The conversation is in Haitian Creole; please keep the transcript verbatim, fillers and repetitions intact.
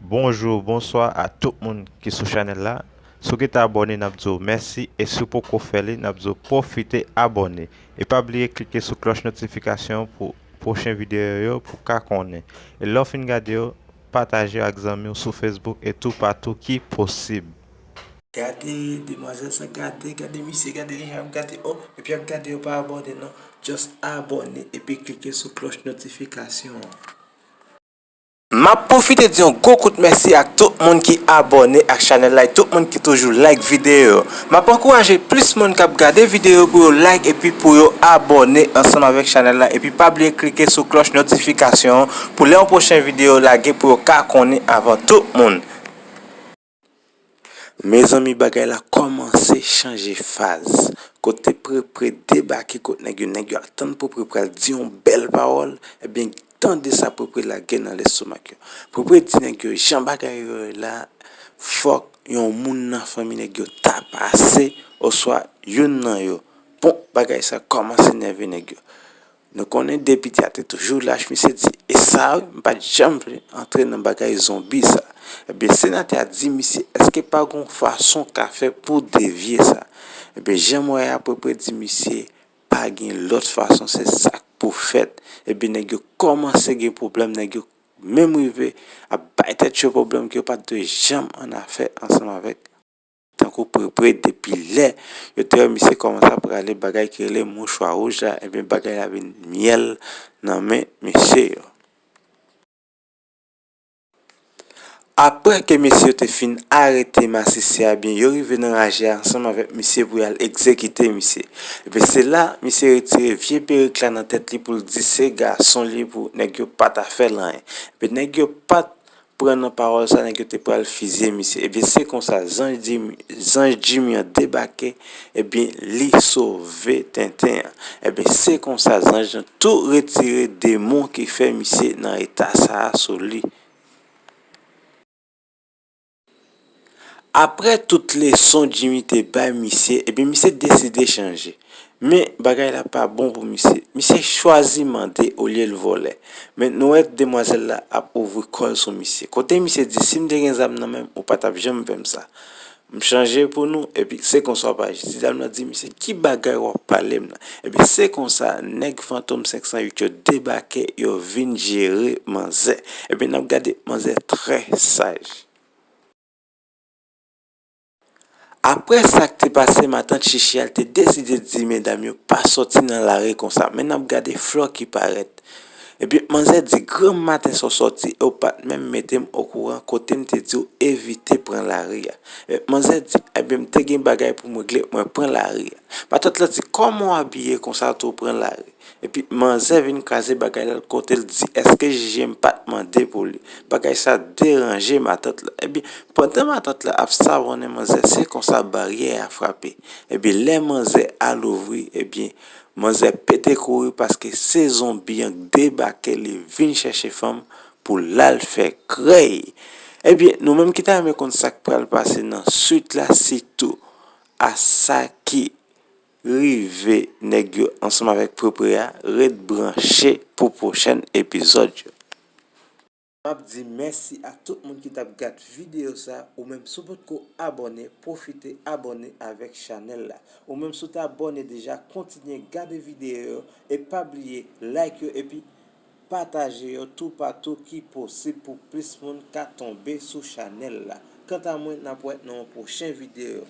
Bonjou, bonswa a tout moun ki sou chanèl la. Si w gentan abòne, n ap di w mèsi, e si w poko fè li, n ap di w pwofite abòne. E pa bliye klike sou klòch notifikasyon pou pwochen videyo yo pou w ka konnen. E lè w fin gade yo, pataje yo ak zanmi w sou Facebook e toupatou ki posib. Gade demwazèl sa, gade, gade misye, gade li jan ap gade, oh, epi ap gade yo pa abòne non. Just abòne epi klike sou klòch notifikasyon an. M ap pwofite di yon gwo kout mèsi ak tout moun ki abòne ak chanèl la e tout moun ki toujou like videyo yo. M ap ankouraje plis moun k ap gade videyo yo pou yo like epi pou yo abòne ansanm avèk chanèl la epi pa bliye klike sou klòch notifikasyon an pou lè yon pwochen videyo lage pou yo ka konnen avan tout moun. Mezanmi, bagay la kòmanse chanje faz. Kote Prepre debake kot nèg yo, nèg yo atann Prepre pral di yon bèl pawòl, ebyen, tande sa Prepre lage nan lestomak yo. Prepre di nèg yo, jan bagay yo ye la, fòk yon moun nan fanmi nèg yo ta pase, oswa youn nan yo. Bon, bagay sa kòmanse nève nèg yo. Nou konnen depite a te toujou lach, misye di, e sa wi, m pa t janm vle antre nan bagay zonbi sa. Ebyen, senatè a di misye, èske pa gon fason w ka fè pou w devye sa? Ebyen, jan m wè a, Prepre di misye, pa gen lòt fason, se sa k pou fèt. Ebyen, nèg yo kòmanse gen pwoblèm, nèg yo menm rive ap bay tèt yo pwoblèm ke yo pa t dwe janm annafè ansanm avèk. Tankou Prepre, depi lè yo te wè misye kòmanse ap rale bagay ki rele mouchwa wouj la, ebyen, bagay la vin myèl nan men mesye yo. Apre ke mesye yo te fin arete masisi a, ebyen, yo rive nan raje a ansanm avèk misye pou y al egzekite misye. Ebyen, se la misye retire vye perik la nan tèt li pou l di se gason li pou nèg yo pa ta fè l anyen. Ebyen, nèg yo pa t pran nan pawòl sa, nèg yo te pral fizye misye. Ebyen, se konsa zanj Jimmy, zanj Jimmy an debake, ebyen, li sove tenten an. Ebyen, se konsa zanj lan tou retire demon ki fè misye nan eta sa a sou li. Apre tout leson Jimmy te bay misye, ebyen, misye deside chanje. Men, bagay la pa bon pou misye. Misye chwazi mande olye l vòlè. Men, nou wè demwazèl la ap ouvri kò l sou misye. Kote misye di, si m te gen zam nan men m, ou pa t ap janm fè m sa. M chanje pou nou, epi se konsa w ap aji. Ti dam nan di misye, ki bagay w ap pale m nan? Epi se konsa, nèg Fantom senk san uit yo debake, yo vin jere manzè. Epi n ap gade manzè trè saj. Apre sa k te pase, matant Chichi a te deside di medam yo pa sòti nan lari konsa, men n ap gade flò ki parèt. Epi manzè di, granm maten sa w sòti e w pa t menm mete m okouran kote m te di w evite pran lari a. E manzè di, ebyen, m te gen bagay pou m regle, mwen pran lari a. Matant lan di, kòman w abiye konsa tou w pran lari? Epi manzè vin kraze bagay la kote l di, èske Jiji m pa t mande pou li? Bagay sa deranje matant la. Epi pandan matant la ap savonnen manzè, se konsa baryè a frape. Epi lè manzè al ouvri, ebyen, manzè pete kouri paske se zonbi an k debake, li vin chèche fanm pou l al fè krèy. Ebyen, nou menm ki ta renmen konn sa k pral pase nan swit la, sitou a sa ki rive nèg yo ansanm avèk Prepre a, ret branche pou pwochèn epizòd yo. M ap di mèsi a tout moun ki t ap gad videyo sa, ou menm si w potko abòne, pwofite abòne avèk chanèl la. Ou menm si w te abòne deja, kontinye gade videyo yo e pa bliye like yo epi pataje yo toupatou ki posib pou plis moun ka tonbe sou chanèl la. Kanta mwen, n ap wè nan yon pwochen videyo.